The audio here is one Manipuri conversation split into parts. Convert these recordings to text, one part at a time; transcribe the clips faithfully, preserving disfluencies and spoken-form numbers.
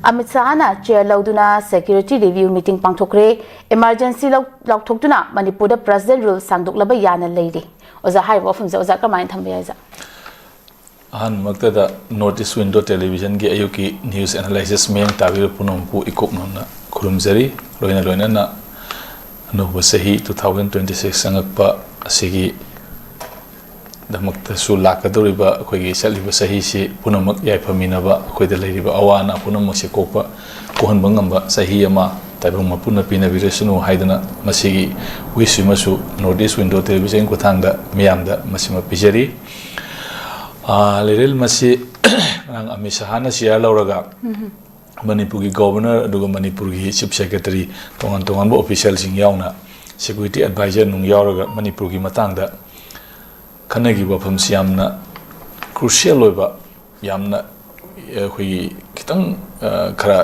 ꯑꯃꯤꯠ ꯁꯍꯥꯅ ꯆꯤꯌꯔ ꯂꯧꯗꯨꯅ ꯁꯦꯀ꯭ꯌꯨꯔꯤꯇꯤ ꯔꯤꯚꯤꯌꯨ ꯃꯤꯇꯤꯡ ꯄꯥꯡꯊꯣꯛꯈ꯭ꯔꯦ꯫ ꯏꯃꯔꯖꯦꯟꯁꯤ ꯂꯧ-, ꯂꯥꯎꯊꯣꯛꯇꯨꯅ ꯃꯅꯤꯄꯨꯔꯗ ꯄ꯭ꯔꯦꯁꯤꯗꯦꯟ ꯔꯨꯜ ꯁꯥꯡꯗꯣꯛꯂꯕ ꯌꯥꯅ ꯂꯩꯔꯤ꯫ ꯑꯣꯖꯥ, ꯍꯥꯏꯔꯤꯕ ꯋꯥꯐꯝꯁꯦ ꯑꯣꯖꯥ ꯀꯔꯝꯍꯥꯏꯅ ꯊꯝꯕ ꯌꯥꯏ, ꯑꯣꯖꯥ? ꯑꯍꯥꯟꯕꯃꯛꯇꯗ North East Window Televisionꯒꯤ ꯑꯌꯨꯛꯀꯤ news analysis ꯃꯤꯠꯌꯦꯡ ꯇꯥꯕꯤꯕ ꯄꯨꯝꯅꯃꯛꯄꯨ ꯏꯀꯣꯛ ꯅꯧꯅ ꯈꯨꯔꯨꯝꯖꯔꯤ꯫ ꯂꯣꯏꯅ ꯂꯣꯏꯅꯅ ꯑꯅꯧꯕ ꯆꯍꯤ two thousand twenty six ꯆꯪꯉꯛꯄ ꯑꯁꯤꯒꯤ ꯗꯃꯛꯇꯁꯨ ꯂꯥꯛꯀꯗꯧꯔꯤꯕ ꯑꯩꯈꯣꯏꯒꯤ ꯆꯠꯂꯤꯕ ꯆꯍꯤꯁꯤ ꯄꯨꯝꯅꯃꯛ ꯌꯥꯏꯐꯃꯤꯟꯅꯕ, ꯑꯩꯈꯣꯏꯗ ꯂꯩꯔꯤꯕ ꯑꯋꯥ ꯑꯅꯥ ꯄꯨꯝꯅꯃꯛꯁꯦ ꯀꯣꯛꯄ, ꯀꯣꯛꯍꯟꯕ ꯉꯝꯕ ꯆꯍꯤ ꯑꯃ ꯇꯥꯏꯕꯪ ꯃꯄꯨꯅ ꯄꯤꯅꯕꯤꯔꯁꯅꯨ ꯍꯥꯏꯗꯨꯅ ꯃꯁꯤꯒꯤ wish ꯑꯃꯁꯨ North East Window Television ꯈꯨꯠꯊꯥꯡꯗ ꯃꯤꯌꯥꯝꯗ ꯃꯁꯤꯃ ꯄꯤꯖꯔꯤ꯫ ꯑꯥ, ꯂꯩꯔꯦꯜ ꯃꯁꯤ ꯉꯔꯥꯡ ꯑꯃꯤꯠ ꯁꯍꯥꯅ ꯆꯤꯌꯔ ꯂꯧꯔꯒ ꯃꯅꯤꯄꯨꯔꯒꯤ ꯒꯣꯕꯔꯅꯔ ꯑꯗꯨꯒ ꯃꯅꯤꯄꯨꯔꯒꯤ ꯆꯤꯐ ꯁꯦꯀ꯭ꯔꯦꯇꯔꯤ, ꯇꯣꯉꯥꯟ ꯇꯣꯉꯥꯟꯕ ꯑꯣꯐꯤꯁꯤꯌꯦꯜꯁꯤꯡ ꯌꯥꯎꯅ ꯁꯦꯀ꯭ꯌꯨꯔꯤꯇꯤ ꯑꯦꯗꯚꯥꯏꯖꯔ ꯅꯨꯡ ꯌꯥꯎꯔꯒ ꯃꯅꯤꯄꯨꯔꯒꯤ ꯃꯇꯥꯡꯗ ꯈꯟꯅꯈꯤꯕ ꯋꯥꯐꯝꯁꯤ ꯌꯥꯝꯅ ꯀ꯭ꯔꯨꯁꯤꯌꯦꯜ ꯑꯣꯏꯕ, ꯌꯥꯝꯅ, ꯑ, ꯑꯩꯈꯣꯏꯒꯤ ꯈꯤꯇꯪ, ꯑ, ꯈꯔ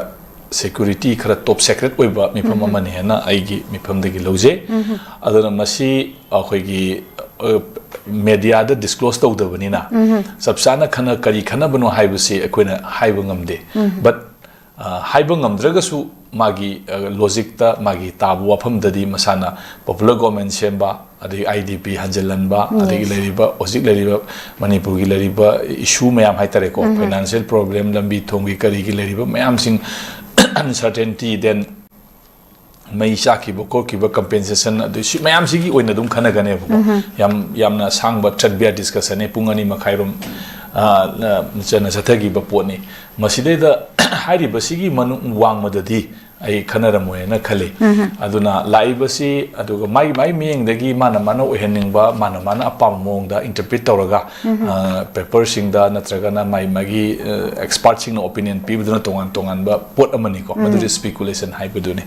ꯁꯦꯀ꯭ꯌꯨꯔꯤꯇꯤ ꯈꯔ ꯇꯣꯞ ꯁꯦꯀ꯭ꯔꯦꯠ ꯑꯣꯏꯕ ꯃꯤꯐꯝ ꯑꯃꯅꯤ ꯍꯥꯏꯅ ꯑꯩꯒꯤ ꯃꯤꯐꯝꯗꯒꯤ ꯂꯧꯖꯩ꯫ ꯑꯗꯨꯅ ꯃꯁꯤ ꯑꯩꯈꯣꯏꯒꯤ, ꯑ, ꯃꯦꯗꯤꯌꯥꯗ ꯗꯤꯁꯀ꯭ꯂꯣꯁ ꯇꯧꯗꯕꯅꯤꯅ ꯆꯞ ꯆꯥꯅ ꯈꯟꯅ-, ꯀꯔꯤ ꯈꯟꯅꯕꯅꯣ ꯍꯥꯏꯕꯁꯤ ꯑꯩꯈꯣꯏꯅ ꯍꯥꯏꯕ ꯉꯝꯗꯦ꯫ But ꯑ, ꯍꯥꯏꯕ ꯉꯝꯗ꯭ꯔꯒꯁꯨ ꯃꯥꯒꯤ, ꯑ, ꯂꯣꯖꯤꯛꯇ, ꯃꯥꯒꯤ ꯇꯥꯕ ꯋꯥꯐꯝꯗꯗꯤ ꯃꯁꯥꯅ ꯄꯣꯄꯨꯂꯔ ꯒꯣꯚꯔꯟꯃꯦꯟ ꯁꯦꯝꯕ, ꯑꯗꯒꯤ ꯑꯥꯏ ꯗꯤ ꯄꯤ ꯍꯟꯖꯤꯜꯍꯟꯕ, ꯑꯗꯒꯤ ꯂꯩꯔꯤꯕ, ꯍꯧꯖꯤꯛ ꯂꯩꯔꯤꯕ ꯃꯅꯤꯄꯨꯔꯒꯤ ꯂꯩꯔꯤꯕ ꯏꯁꯨ ꯃꯌꯥꯝ ꯍꯥꯏꯇꯥꯔꯦꯀꯣ, ꯐꯥꯏꯅꯥꯟꯁꯤꯌꯦꯜ ꯄ꯭ꯔꯣꯕ꯭ꯂꯦꯝ, ꯂꯝꯕꯤ ꯊꯣꯡꯒꯤ ꯀꯔꯤꯒꯤ ꯂꯩꯔꯤꯕ ꯃꯌꯥꯝꯁꯤꯡ, ꯑꯟꯁꯔꯇꯦꯟꯇꯤ, ꯗꯦꯟ ꯃꯩ ꯆꯥꯛꯈꯤꯕ ꯈꯣꯠꯈꯤꯕ ꯀꯝꯄꯦꯟꯁꯦꯁꯟ, ꯑꯗꯨ ꯁꯤ ꯃꯌꯥꯝꯁꯤꯒꯤ ꯑꯣꯏꯅ ꯑꯗꯨꯝ ꯈꯟꯅꯒꯅꯦꯕꯀꯣ꯫ ꯌꯥꯝ, ꯌꯥꯝꯅ ꯁꯥꯡꯕ ꯆꯠꯕ ꯌꯥ ꯗꯤꯁꯀꯁꯟꯅꯦ, ꯄꯨꯡ ꯑꯅꯤ ꯃꯈꯥꯏꯔꯣꯝ, ꯑ, ꯆꯠꯅ ꯆꯠꯊꯈꯤꯕ ꯄꯣꯠꯅꯤ꯫ ꯃꯁꯤꯗꯩꯗ ꯍꯥꯏꯔꯤꯕꯁꯤꯒꯤ ꯃꯅꯨꯡ ꯋꯥꯡꯃꯗꯗꯤ ꯑꯩ ꯈꯟꯅꯔꯝꯃꯣꯏꯅ ꯈꯜꯂꯤ꯫ ꯑꯗꯨꯅ ꯂꯥꯛꯏꯕꯁꯤ, ꯑꯗꯨꯒ ꯃꯥꯒꯤ, ꯃꯥꯒꯤ ꯃꯤꯠꯌꯦꯡꯗꯒꯤ ꯃꯥꯅ, ꯃꯥꯅ ꯑꯣꯏꯍꯟꯅꯤꯡꯕ, ꯃꯥꯅ, ꯃꯥꯅ ꯑꯄꯥꯝꯕ ꯃꯑꯣꯡꯗ ꯏꯟꯇꯔꯄ꯭ꯔꯤꯠ ꯇꯧꯔꯒ, ꯑ, ꯄꯦꯄꯔꯁꯤꯡꯗ ꯅꯠꯇ꯭ꯔꯒꯅ ꯃꯥꯒꯤ, ꯃꯥꯒꯤ, ꯑ, ꯑꯦꯛꯁꯄꯥꯔꯠꯁꯤꯡꯅ ꯑꯣꯄꯤꯅꯤꯌꯟ ꯄꯤꯕꯗꯨꯅ ꯇꯣꯉꯥꯟ ꯇꯣꯉꯥꯟꯕ ꯄꯣꯠ ꯑꯃꯅꯤꯀꯣ, ꯃꯗꯨꯗꯤ ꯁ꯭ꯄꯤꯀꯨꯂꯦꯁꯟ ꯍꯥꯏꯕꯗꯨꯅꯤ꯫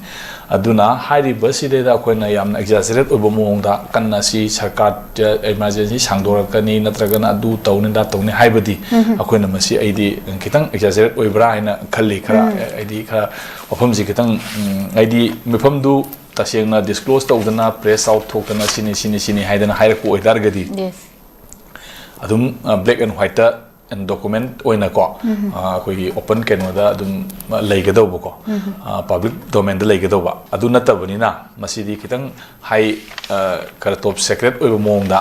ꯑꯗꯨꯅ ꯍꯥꯏꯔꯤꯕꯁꯤꯗꯩꯗ ꯑꯩꯈꯣꯏꯅ ꯌꯥꯝꯅ ꯑꯦꯛꯖꯥꯖꯔꯦꯠ ꯑꯣꯏꯕ ꯃꯑꯣꯡꯗ ꯀꯟꯅ ꯁꯤ ꯁꯔꯀꯥꯔ ꯏꯃꯥꯔꯖꯦꯟꯁꯤ ꯁꯥꯡꯗꯣꯔꯛꯀꯅꯤ ꯅꯠꯇ꯭ꯔꯒꯅ ꯑꯗꯨ ꯇꯧꯅꯤ ꯑꯗꯥ ꯇꯧꯅꯤ ꯍꯥꯏꯕꯗꯤ ꯑꯩꯈꯣꯏꯅ ꯃꯁꯤ ꯑꯩꯗꯤ ꯈꯤꯇꯪ ꯑꯦꯛꯖꯥꯖꯔꯦꯠ ꯑꯣꯏꯕ꯭ꯔꯥ ꯍꯥꯏꯅ ꯈꯜꯂꯤ꯫ ꯈꯔ, ꯑꯩꯗꯤ ꯈꯔ ꯋꯥꯐꯝꯁꯤ ꯈꯤꯇꯪ, ꯎꯝ, ꯍꯥꯏꯗꯤ ꯃꯤꯐꯝꯗꯨ ꯇꯁꯦꯡꯅ ꯗꯤꯁꯀ꯭ꯂꯣꯁ ꯇꯧꯗꯅ, ꯄ꯭ꯔꯦꯁ ꯑꯥꯎꯠ ꯊꯣꯛꯇꯅ ꯁꯤꯅꯤ, ꯁꯤꯅꯤ, ꯁꯤꯅꯤ ꯍꯥꯏꯗꯅ ꯍꯥꯏꯔꯛꯄ ꯑꯣꯏꯇꯥꯔꯒꯗꯤ Yes. ꯑꯗꯨꯝ, ꯑ, ꯕ꯭ꯂꯦꯛ ꯑꯦꯟ ꯋꯥꯏꯠꯇ ꯗꯣꯀꯨꯃꯦꯟ ꯑꯣꯏꯅꯀꯣ, ꯑ, ꯑꯩꯈꯣꯏꯒꯤ ꯑꯣꯄꯟ ꯀꯩꯅꯣꯗ ꯑꯗꯨꯝ ꯂꯩꯒꯗꯧꯕꯀꯣ, ꯄꯕ꯭ꯂꯤꯛ ꯗꯣꯃꯦꯟꯗ ꯂꯩꯒꯗꯧꯕ ꯑꯗꯨ ꯅꯠꯇꯕꯅꯤꯅ, ꯃꯁꯤꯗꯤ ꯈꯤꯇꯪ ꯍꯥꯏ, ꯑ, ꯈꯔ ꯇꯣꯞ ꯁꯦꯀ꯭ꯔꯦꯠ ꯑꯣꯏꯕ ꯃꯑꯣꯡꯗ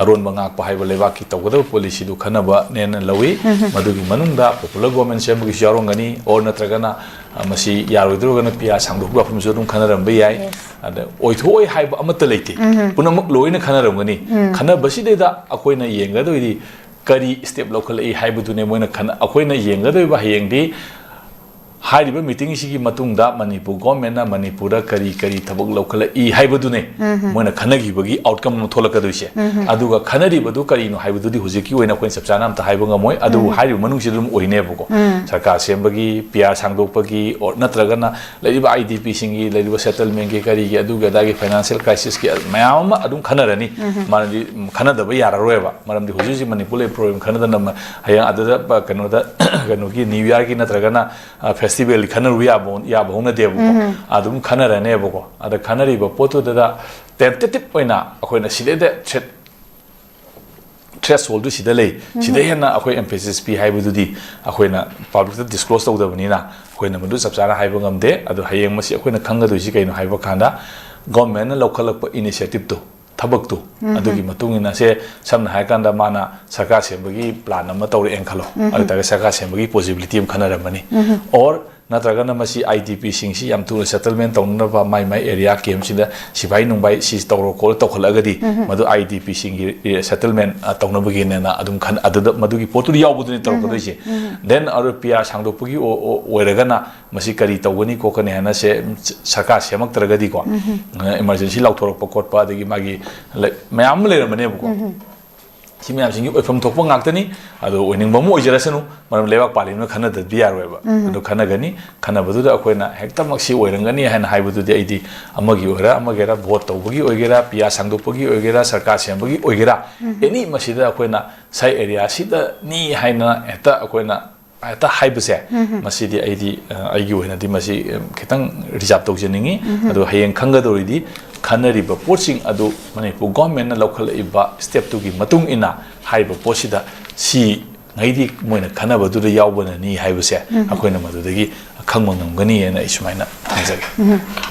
ꯑꯔꯣꯟꯕ ꯉꯥꯛꯄ ꯍꯥꯏꯕ ꯂꯩꯕꯥꯛꯀꯤ ꯇꯧꯒꯗꯕ ꯄꯣꯂꯤꯁꯤꯗꯨ ꯈꯟꯅꯕꯅꯦꯅ ꯂꯧꯏ꯫ ꯃꯗꯨꯒꯤ ꯃꯅꯨꯡꯗ ꯄꯣꯄꯨꯂꯔ ꯒꯣꯚꯔꯟꯃꯦꯟ ꯁꯦꯝꯕꯒꯤꯁꯨ ꯌꯥꯎꯔꯝꯒꯅꯤ, ꯑꯣꯔ ꯅꯠꯇ꯭ꯔꯒꯅ, ꯑ, ꯃꯁꯤ ꯌꯥꯔꯣꯏꯗꯧꯔꯒꯅ ꯄꯤ ꯑꯥꯔ ꯁꯥꯡꯗꯣꯛꯄꯒꯤ ꯋꯥꯐꯝꯁꯨ ꯑꯗꯨꯝ ꯈꯟꯅꯔꯝꯕ ꯌꯥꯏ꯫ ꯑꯗ ꯑꯣꯏꯊꯣꯛꯑꯣꯏ ꯍꯥꯏꯕ ꯑꯃꯠꯇ ꯂꯩꯇꯦ꯫ ꯄꯨꯝꯅꯃꯛ ꯂꯣꯏꯅ ꯈꯟꯅꯔꯝꯒꯅꯤ꯫ ꯈꯟꯅꯕꯁꯤꯗꯩꯗ ꯑꯩꯈꯣꯏꯅ ꯌꯦꯡꯒꯗꯣꯏꯗꯤ ꯀꯔꯤ ꯁ꯭ꯇꯦꯞ ꯂꯧꯈꯠꯂꯛꯏ ꯍꯥꯏꯕꯗꯨꯅꯦ ꯃꯣꯏꯅ ꯈꯟꯅ-, ꯑꯩꯈꯣꯏꯅ ꯌꯦꯡꯒꯗꯣꯏꯕ ꯍꯌꯦꯡꯗꯤ꯫ ꯍꯥꯏꯔꯤꯕ ꯃꯤꯇꯤꯡꯁꯤꯒꯤ ꯃꯇꯨꯡꯗ ꯃꯅꯤꯄꯨꯔ ꯒꯣꯚꯔꯟꯃꯦꯟꯅ ꯃꯅꯤꯄꯨꯔꯗ ꯀꯔꯤ ꯀꯔꯤ ꯊꯕꯛ ꯂꯧꯈꯠꯂꯛꯏ ꯍꯥꯏꯕꯗꯨꯅꯦ ꯃꯣꯏꯅ ꯈꯟꯅꯈꯤꯕꯒꯤ ꯑꯥꯎꯠꯀꯝ ꯑꯃ ꯊꯣꯛꯂꯛꯀꯗꯣꯏꯁꯦ꯫ ꯑꯗꯨꯒ ꯈꯟꯅꯔꯤꯕꯗꯨ ꯀꯔꯤꯅꯣ ꯍꯥꯏꯕꯗꯨꯗꯤ ꯍꯧꯖꯤꯛꯀꯤ ꯑꯣꯏꯅ ꯑꯩꯈꯣꯏꯅ ꯆꯞ ꯆꯥꯅ ꯑꯝꯇ ꯍꯥꯏꯕ ꯉꯝꯃꯣꯏ꯫ ꯑꯗꯨꯕꯨ ꯍꯥꯏꯔꯤꯕ ꯃꯅꯨꯡꯁꯤꯗ ꯑꯗꯨꯝ ꯑꯣꯏꯅꯦꯕꯀꯣ꯫ ꯁꯔꯀꯥꯔ ꯁꯦꯝꯕꯒꯤ, ꯄꯤ ꯑꯥꯔ ꯁꯥꯡꯗꯣꯛꯄꯒꯤ, ꯑꯣꯔ ꯅꯠꯇ꯭ꯔꯒꯅ ꯂꯩꯔꯤꯕ ꯑꯥꯏ ꯗꯤ ꯄꯤꯁꯤꯡꯒꯤ, ꯂꯩꯔꯤꯕ ꯁꯦꯇꯜꯃꯦꯟꯒꯤ, ꯀꯔꯤꯒꯤ, ꯑꯗꯨꯒꯤ ꯑꯗꯥꯒꯤ ꯐꯥꯏꯅꯥꯟꯁꯤꯌꯦꯜ ꯀ꯭ꯔꯥꯏꯁꯤꯁꯀꯤ ꯃꯌꯥꯝ ꯑꯃ ꯑꯗꯨꯝ ꯈꯟꯅꯔꯅꯤ꯫ ꯃꯔꯝꯗꯤ, ꯎꯝ, ꯈꯟꯅꯗꯕ ꯌꯥꯔꯔꯣꯏꯕ꯫ ꯃꯔꯝꯗꯤ ꯍꯧꯖꯤꯛ ꯍꯧꯖꯤꯛ ꯃꯅꯤꯄꯨꯔ ꯂꯩꯔꯤꯕ ꯄ꯭ꯔꯣꯕ꯭ꯂꯦꯝ ꯈꯟꯅꯗꯅ ꯃ-, ꯍꯌꯦꯡ ꯑꯗꯨꯗ, ꯄ-, ꯀꯩꯅꯣꯗ, ꯀꯩꯅꯣꯒꯤ ꯅ꯭ꯌꯨ ꯌꯥꯔꯒꯤ ꯅꯠꯇ꯭ꯔꯒꯅ, ꯑ, ꯐꯦꯁꯇꯤꯚꯦꯜꯒꯤ ꯈꯟꯅꯔꯨ ꯌꯥꯕ ꯍꯧ-, ꯌꯥꯕ ꯍꯧꯅꯗꯦꯕꯀꯣ꯫ ꯑꯗꯨꯝ ꯈꯟꯅꯔꯅꯦꯕꯀꯣ꯫ ꯑꯗ ꯈꯟꯅꯔꯤꯕ ꯄꯣꯠꯇꯨꯗ ꯇꯦꯟꯇꯦꯇꯤꯞ ꯑꯣꯏꯅ ꯑꯩꯈꯣꯏꯅ ꯁꯤꯗꯩꯗ ꯊ꯭ꯔꯦꯠ ꯊ꯭ꯔꯦꯁꯍꯣꯜꯗꯨ ꯁꯤꯗ ꯂꯩ, ꯁꯤꯗ ꯍꯦꯟꯅ ꯑꯩꯈꯣꯏ ꯑꯦꯝꯐꯦꯁꯤꯁ ꯄꯤ ꯍꯥꯏꯕꯗꯨꯗꯤ ꯑꯩꯈꯣꯏꯅ ꯄꯕ꯭ꯂꯤꯛꯇ ꯗꯤꯁꯀ꯭ꯂꯣꯁ ꯇꯧꯗꯕꯅꯤꯅ ꯑꯩꯈꯣꯏꯅ ꯃꯗꯨ ꯆꯞ ꯆꯥꯅ ꯍꯥꯏꯕ ꯉꯝꯗꯦ꯫ ꯑꯗꯣ ꯍꯌꯦꯡ ꯃꯁꯤ ꯑꯩꯈꯣꯏꯅ ꯈꯪꯒꯗꯣꯏꯁꯤ ꯀꯩꯅꯣ ꯍꯥꯏꯕ ꯀꯥꯟꯗ, ꯒꯣꯔꯃꯦꯟꯅ ꯂꯧꯈꯠꯂꯛꯄ ꯏꯅꯤꯁꯤꯌꯦꯇꯤꯞꯇꯣ, ꯊꯕꯛꯇꯨ, ꯑꯗꯨꯒꯤ ꯃꯇꯨꯡ ꯏꯟꯅ, ꯁꯦ, ꯁꯝꯅ ꯍꯥꯏꯔꯀꯥꯟꯗ ꯃꯥꯅ ꯁꯔꯀꯥꯔ ꯁꯦꯝꯕꯒꯤ ꯄ꯭ꯂꯥꯟ ꯑꯃ ꯇꯧꯔꯛꯑꯦꯅ ꯈꯜꯂꯣ, ꯑꯗꯨ ꯇꯥꯔꯒꯗꯤ ꯁꯔꯀꯥꯔ ꯁꯦꯝꯕꯒꯤ ꯄꯣꯁꯤꯕꯤꯂꯤꯇꯤ ꯑꯃ ꯈꯟꯅꯔꯝꯃꯅꯤ꯫ ꯑꯣꯔ ꯅꯠꯇ꯭ꯔꯒꯅ ꯃꯁꯤ ꯑꯥꯏ ꯗꯤ ꯄꯤꯁꯤꯡꯁꯤ ꯌꯥꯝ ꯊꯨꯅ ꯁꯦꯇꯜꯃꯦꯟ ꯇꯧꯅꯅꯕ ꯃꯥꯏ ꯃꯥꯏ ꯑꯦꯔꯤꯌꯥ ꯀꯦꯝꯞꯁꯤꯗ ꯁꯤꯐꯥꯏ ꯅꯨꯡꯐꯥꯏ ꯁꯤ ꯇꯧꯔꯣ ꯈꯣꯠꯂꯣ ꯇꯧꯈꯠꯂꯛꯑꯒꯗꯤ, ꯃꯗꯨ ꯑꯥꯏ ꯗꯤ ꯄꯤꯁꯤꯡꯒꯤ ꯁꯦꯇꯜꯃꯦꯟ, ꯑ, ꯇꯧꯅꯕꯒꯤꯅꯦꯅ ꯑꯗꯨꯝ ꯈꯟ-, ꯑꯗꯨꯗ, ꯃꯗꯨꯒꯤ ꯄꯣꯠꯇꯨꯗꯤ ꯌꯥꯎꯕꯗꯨꯅꯤ ꯇꯧꯔꯛꯀꯗꯣꯏꯁꯦ꯫ Then ꯑꯗꯨ ꯄꯤ ꯑꯥꯔ ꯁꯥꯡꯗꯣꯛꯄꯒꯤ ꯑꯣ-, ꯑꯣ-, ꯑꯣꯏꯔꯒꯅ ꯃꯁꯤ ꯀꯔꯤ ꯇꯧꯒꯅꯤ ꯈꯣꯠꯀꯅꯤ ꯍꯥꯏꯅ ꯁꯦ, ꯁꯔꯀꯥꯔ ꯁꯦꯝꯃꯛꯇ꯭ꯔꯒꯗꯤꯀꯣ, ꯏꯃꯥꯔꯖꯦꯟꯁꯤ ꯂꯥꯎꯊꯣꯔꯛꯄ ꯈꯣꯠꯄ, ꯑꯗꯒꯤ ꯃꯥꯒꯤ ꯂꯩ-, ꯃꯌꯥꯝ ꯑꯃ ꯂꯩꯔꯝꯕꯅꯦꯕꯀꯣ꯫ ꯁꯤ ꯃꯌꯥꯝꯁꯤꯡꯒꯤ ꯑꯣꯏꯐꯝ ꯊꯣꯛꯄ ꯉꯥꯛꯇꯅꯤ꯫ ꯑꯗꯣ ꯑꯣꯏꯅꯤꯡꯕ ꯑꯃ ꯑꯣꯏꯖꯔꯁꯅꯨ, ꯃꯔꯝ ꯂꯩꯕꯥꯛ ꯄꯥꯜꯂꯤꯕꯅ ꯈꯟꯅꯗꯕꯗꯤ ꯌꯥꯔꯣꯏꯕ꯫ ꯑꯗꯣ ꯈꯟꯅꯒꯅꯤ, ꯈꯟꯅꯕꯗꯨꯗ ꯑꯩꯈꯣꯏꯅ ꯍꯦꯛꯇꯃꯛ ꯁꯤ ꯑꯣꯏꯔꯝꯒꯅꯤ ꯍꯥꯏꯅ ꯍꯥꯏꯕꯗꯨꯗꯤ ꯑꯩꯗꯤ ꯑꯃꯒꯤ ꯑꯣꯏꯒꯦꯔꯥ, ꯑꯃꯒꯤꯔ, ꯚꯣꯠ ꯇꯧꯕꯒꯤ ꯑꯣꯏꯒꯦꯔꯥ, ꯄꯤ ꯑꯥꯔ ꯁꯥꯡꯗꯣꯛꯄꯒꯤ ꯑꯣꯏꯒꯦꯔꯥ, ꯁꯔꯀꯥꯔ ꯁꯦꯝꯕꯒꯤ ꯑꯣꯏꯒꯦꯔꯥ, ꯑꯦꯅꯤ ꯃꯁꯤꯗ ꯑꯩꯈꯣꯏꯅ ꯁꯥꯏ ꯑꯦꯔꯤꯌꯥꯁꯤꯗꯅꯤ ꯍꯥꯏꯅ ꯍꯦꯛꯇ ꯑꯩꯈꯣꯏꯅ ꯍꯦꯛꯇ ꯍꯥꯏꯕꯁꯦ, ꯃꯁꯤꯗꯤ ꯑꯩꯗꯤ, ꯑ, ꯑꯩꯒꯤ ꯑꯣꯏꯅꯗꯤ ꯃꯁꯤ, ꯑ, ꯈꯤꯇꯪ ꯔꯤꯖꯥꯕ ꯇꯧꯖꯅꯤꯡꯉꯤ꯫ ꯑꯗꯣ ꯍꯌꯦꯡ ꯈꯪꯒꯗꯧꯔꯤꯗꯤ ꯈꯟꯅꯔꯤꯕ ꯄꯣꯠꯁꯤꯡ ꯑꯗꯨ ꯃꯅꯤꯄꯨꯔ ꯒꯣꯔꯃꯦꯟꯅ ꯂꯧꯈꯠꯂꯛꯏꯕ ꯁ꯭ꯇꯦꯞꯇꯨꯒꯤ ꯃꯇꯨꯡ ꯏꯟꯅ ꯍꯥꯏꯔꯤꯕ ꯄꯣꯠꯁꯤꯗ ꯁꯤ ꯉꯩꯗꯤ ꯃꯣꯏꯅ ꯈꯟꯅꯕꯗꯨꯗ ꯌꯥꯎꯕꯅꯅꯤ ꯍꯥꯏꯕꯁꯦ ꯑꯩꯈꯣꯏꯅ ꯃꯗꯨꯗꯒꯤ ꯈꯪꯕ ꯉꯝꯒꯅꯤ ꯍꯥꯏꯅ ꯑꯩ ꯁꯨꯃꯥꯏꯅ ꯊꯝꯖꯒꯦ꯫